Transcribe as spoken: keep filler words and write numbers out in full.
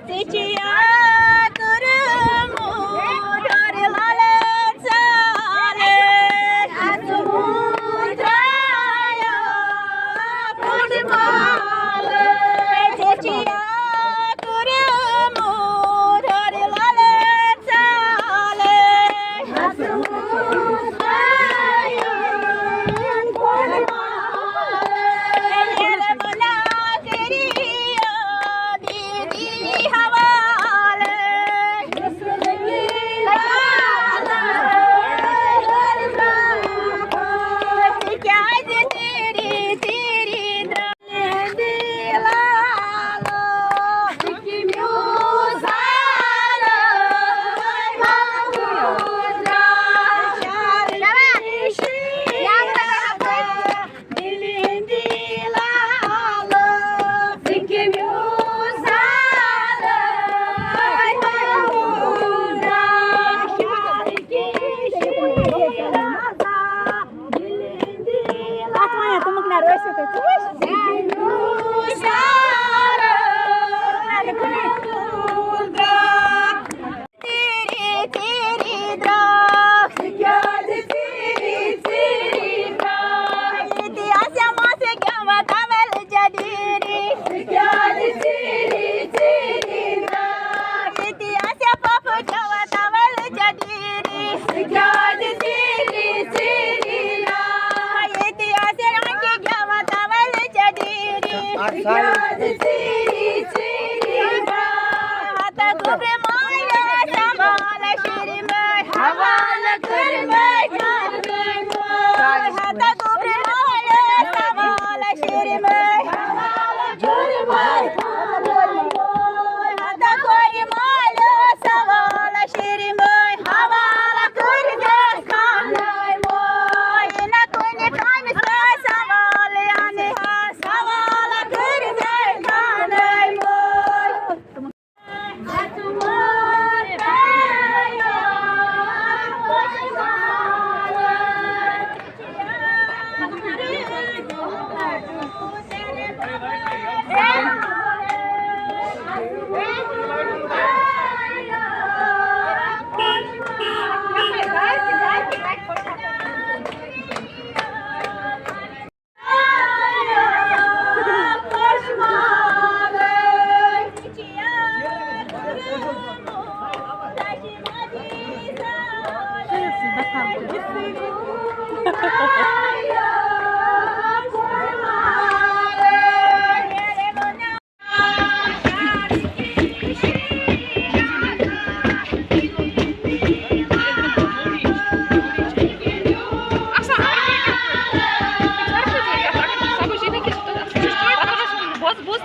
ژےٚ چھِ یاد کوٚرمُت ڈۄرِ لالہٕ ژالہٕ، اَسُن ترٛایو بوٚڑ مالہٕ۔ ژےٚ چھِ یاد کوٚرمُت ڈۄرِ لالہٕ ژالہٕ، اَسُن ترٛایو بوٚڑ مالہٕ۔ اَتھ وَنان تِمَن نہ رٲسِو تُہۍ، ژٕ وٕچھ۔ تیری، تیری درٛاکھ۔ تِکیٛازِ تیری، تیری درٛاکھ؟ ییٚتی آسیا ماسہِ گٮ۪وان تَوَل جدیٖری۔ تِکیٛازِ تیری، تیری درٛاکھ؟ ییٚتی آسیا پۄپھٕ گٮ۪وان تَوَل جدیٖری۔ تِکیٛازِ تیری، تیری درٛاکھ؟ ییٚتی آسیا رنٛگہِ گٮ۪وان تَوَل جدیٖری۔ تِکیٛازِ تیری، تیری درٛاکھ؟ ہتا گوٚبرِ مالہِ سوال شیٖرِمٕے، حوالہٕ کٔرمٕے۔ ہتا گوٚبرِ مالہِ سوال شیٖرِمٕے، حوالہٕ کٔرمٕے۔ ہتا گوٚبرِ مالہِ سوال شیٖرِمٕے، حوالہٕ کٔرمٕے۔ یہِ نہ کُنہِ کامہِ سۭتۍ سوال یعنی حوالہٕ کٔرمٕے۔ بوز، بوز۔